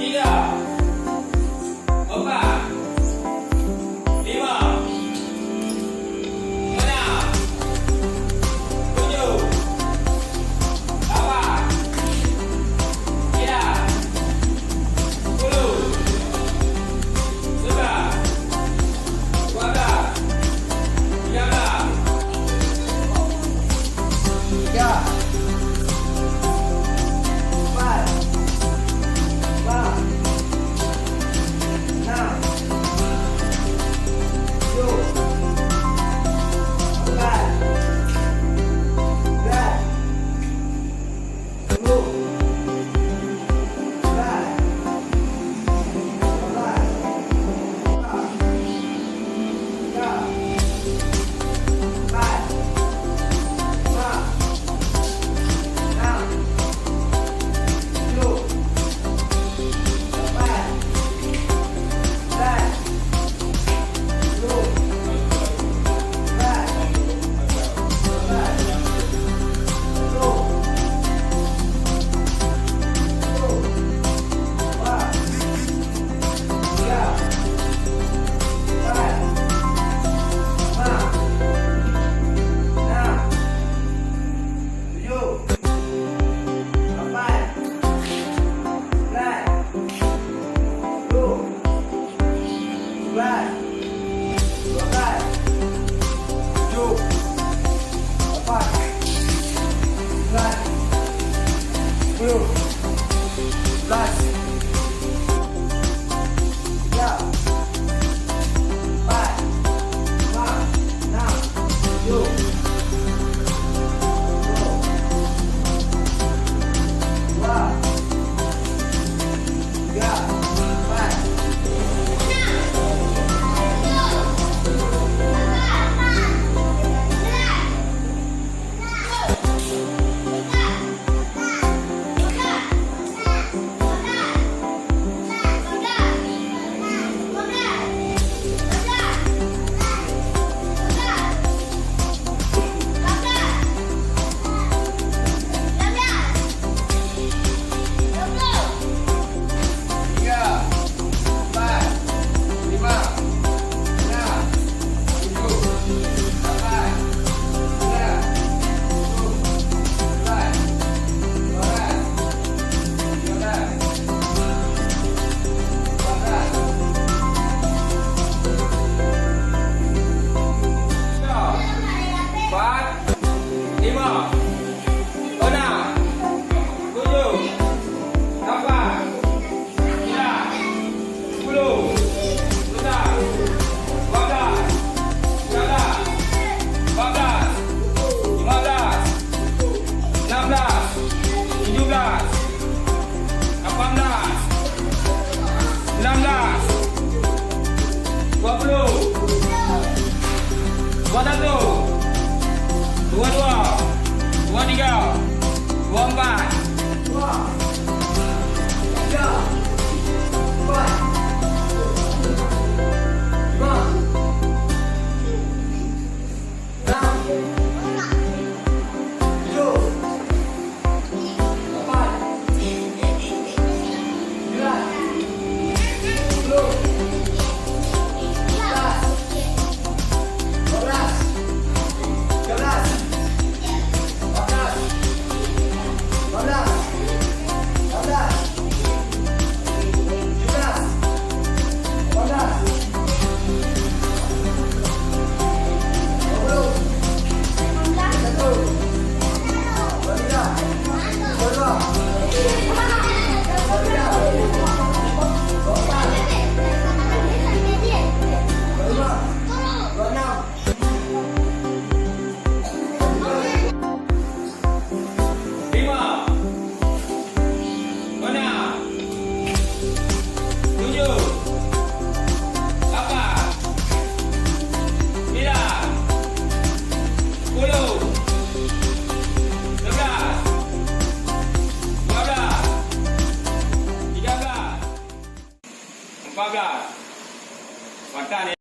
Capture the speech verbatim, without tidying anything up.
Tiga, empat, lima, enam, tujuh, lapan, sembilan, sepuluh, sebelas, dua belas, tiga belas. Tiga, empat, lima, enam, tujuh, lapan, sembilan, sepuluh, sebelas, dua belas, tiga, empat, lima, enam, tujuh, lapan, sembilan, sepuluh, sebelas, dua belas, sepuluh, sepuluh, dua, tiga, empat, lima, enam, tujuh, lapan, sembilan, sepuluh, sebelas, dua belas, tujuh, lapan, sembilan, sepuluh, sebelas, tiga, empat, lima, enam, tujuh, sepuluh, dua, tiga, empat. Tiga, empat, lima, enam, tujuh, lapan, sembilan, sepuluh, sebelas, dua belas, tiga belas, empat belas. Stop. Empat, lima, enam, tujuh, lapan, sembilan, sepuluh, sebelas, dua belas, tiga belas, empat belas, lima belas, enam belas, tujuh belas, lapan belas, sembilan belas, dua puluh, dua satu, dua dua, dua tiga, dua empat, dua tiga, empat, lima, enam, tujuh,